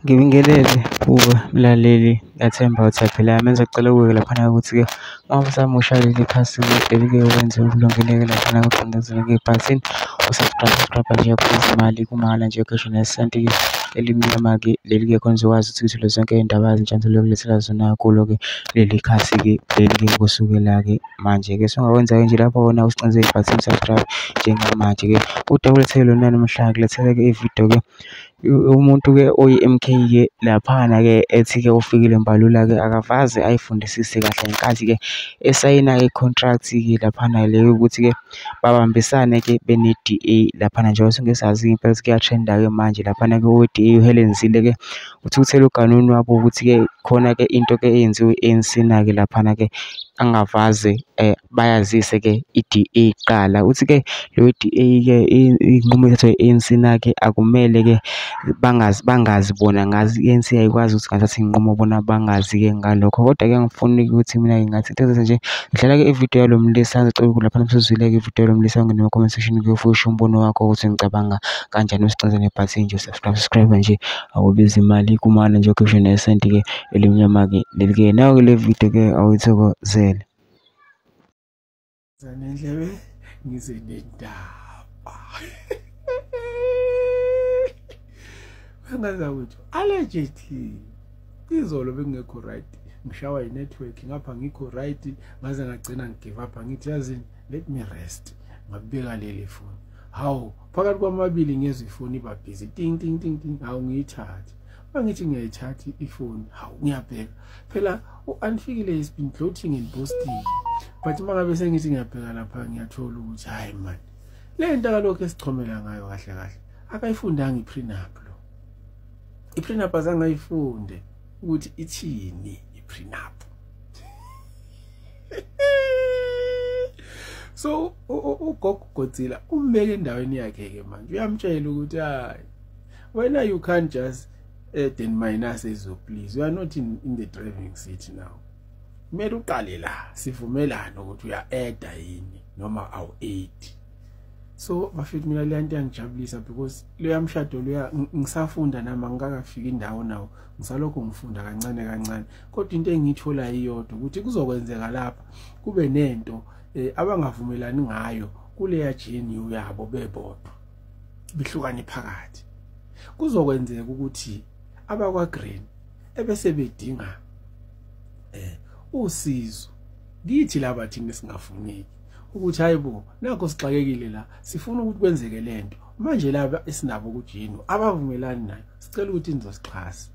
Ngibingelele kuwe mlaleli, ngiyathemba ukuthi uyaphila. Mina ngizokucela kuwe laphana ukuthi-ke uma usamusha leli khasi-ke leli-ke wenze ukulungeleke laphana kucindezela-ke ibhathini u-subscribe nje imali kumahhala nje ngisho nesenti-ke elimnyama-ke leli-ke khona uzokwazi ukuthi uthole zonke iy'ndaba ezintsha engizokulethela zona kulo-ke leli khasi-ke leli-ke kusukela-ke manje-ke. Sungakwenza-ke nje lapho wona usicindezele ibhathini subscribe njengamanje-ke. Udakulethele lona namuhla ngikulethele-ke ividiyo-ke umuntu-ke oyi-M_K-ke laphana-ke ethi-ke uFikile Mbalula-ke akavaze ayifundisise kahle ngenkathi-ke esayina i-contract-ke laphana le yokuthi-ke babambisane-ke bene-D_A laphana njengoba sonke sazi impela ukuthi kuya-trend-a-ke manje laphana-ke owe-D_A uHelen Zille-ke uthukuthele uganwini wabo ukuthi-ke khona-ke into-ke eyenziwe i-A_N_C na-ke laphana-ke angavaze bayazise-ke i-D_A kuqala. Uthi-ke lo we-D_A-ke iy'nqumo ey'thathwa i-A_N_C na-ke akumele-ke bangazi bangazi bona ngazi i-A_N_C ayikwazi ukuthi ingathatha iy'nqumo bona bangazi-ke ngalokho. Kodwa-ke angifuni ukuthi mina-ke ngathi into nje dlala-ke ividiyo yalo mlisa ngicela laphana usuzwile-ke ividiyo yalo mlisa ungene kuma-comment section ufike usho umbono wakho ukuthi ngicabanga kanjani usicindezele nebhathini nje subscribe nje awubizi imali kumana nje ukhishwe nesenti-ke elimnyama-ke leli-ke nawe-ke le vidiyo-ke awuyithokozele. Nendlebe ngize nendaba. Bengaza ukuthi allegedly izolo bengekho right, ngishawa i-network ngapha ngikho right, ngaze ngagcina ngigive up ngithi yazini let me rest, ngabeka leli phone. Hawu phakathi kwamabili ngezwe ifoni iba busy ting ting ting ting, hawu ngiyithathe. Mangithi ngiyayithatha ifoni, hawu ngiyabheka phela u-Anfikile has been gloating and boasting, but mangabe sengithi ngiyabheka lapha ngiyathola ukuthi hayi man, le nto kalokho esichomela ngayo kahle kahle akayifundanga i-prenup lo. I-prenup azange ayifunde ukuthi ithini i-prenup. So uGogo Godzilla umbeke endaweni yakhe ke manje, uyamtshela ukuthi hayi wena you can't just add and minus as you please, you are not in the driving seat now. Kumele uqale la sivumelane ukuthi uya-adda yini noma awu-add. So bafethu mina le nto iyangijabulisa because leya mshado loya ngisafunda nami angikakafiki indawo nawo, ngisalokho ngifunda kancane kancane. Kodwa into engiyithola iyodwa ukuthi kuzokwenzeka lapha kube nento abangavumelani ngayo kuleya GNU yabo bebodwa behlukane phakathi. Kuzokwenzeka ukuthi abakwa Green ebese bedinga usizo kithi laba thina singafuneki ukuthi hayibo nakho sixakekile la sifuna ukuthi kwenzeke lento manje laba esinabo ku-GNU abavumelani nayo, sicela ukuthi nizosixhasa.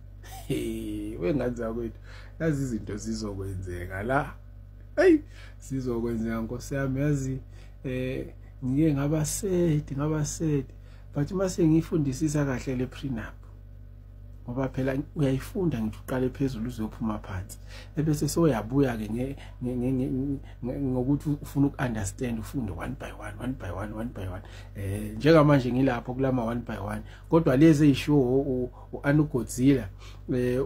Wengane zakwethu yazi izinto zizokwenzeka la, hey sizokwenzeka nkosi yami yazi. Ngike ngaba sad but mase ngifundisisa kahle le prenup, ngoba phela uyayifunda ngithi uqale phezulu uzophuma phansi ebese soyabuya ke ngokuthi ufuna uku-understand ufunde one by one one by one one by one. Njengamanje ngilapho kulama one by one, kodwa lezi eyishiwo u-Anugodzilla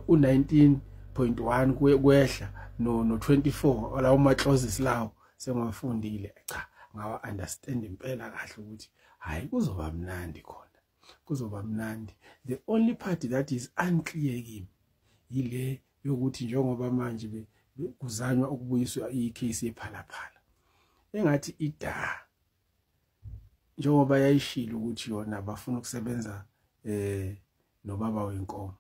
u-19.1 kwehla no 24 lawo ma clauses lawo sengiwafundile, cha ngawa understand impela kahle ukuthi hayi kuzoba mnandi khona, kuzoba mnandi. The only part that is unclear kimi ile yokuthi njengoba manje kuzanywa ukubuyiswa i-case yePhalaphala, engathi ida njengoba yayishilo ukuthi yona bafuna ukusebenza nobaba wenkomo,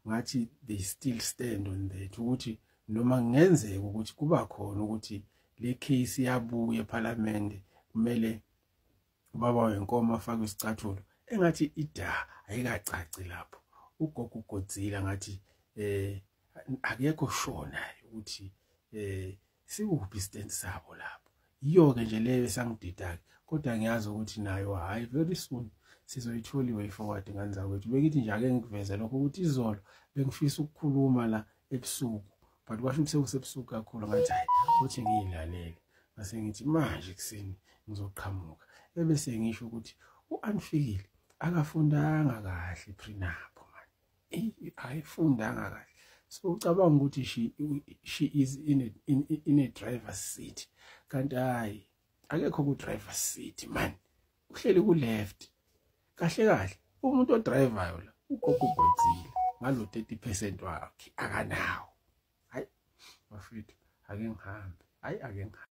ngathi they still stand on that ukuthi noma kungenzeka ukuthi kuba khona ukuthi le case yabuya eParliament kumele ubaba wenkomo afake isicathulo, engathi ida ayikacaci lapho. uGogo Godzilla ngathi akekho sure ukuthi sikuphi stand sabo lapho. Iyo ke nje leyo esangidida ke, kodwa ngiyazi ukuthi nayo hayi very soon sizoyithola i-way forward ngane zakwethu. Bengithi nje ake ngikuveze lokho ukuthi izolo bengifisa ukukhuluma la ebusuku, but kwasho ukuthi sekusebusuku kakhulu, ngathi hayi uthi ngiyilalele, ngase ngithi manje kuseni ngizoqhamuka ebese ngisho ukuthi u-Anfikile akafundanga kahle prenup man, ayifundanga kahle. So ucabanga ukuthi she is in a driver's seat, kanti hayi akekho ku driver's seat man, uhleli ku left. Kahle kahle umuntu odrivayo la uGogo Godzilla. Ngalo 30% wakhe akanawo. Hayi bafethu, ake ngihambe, hayi ake ngihambe.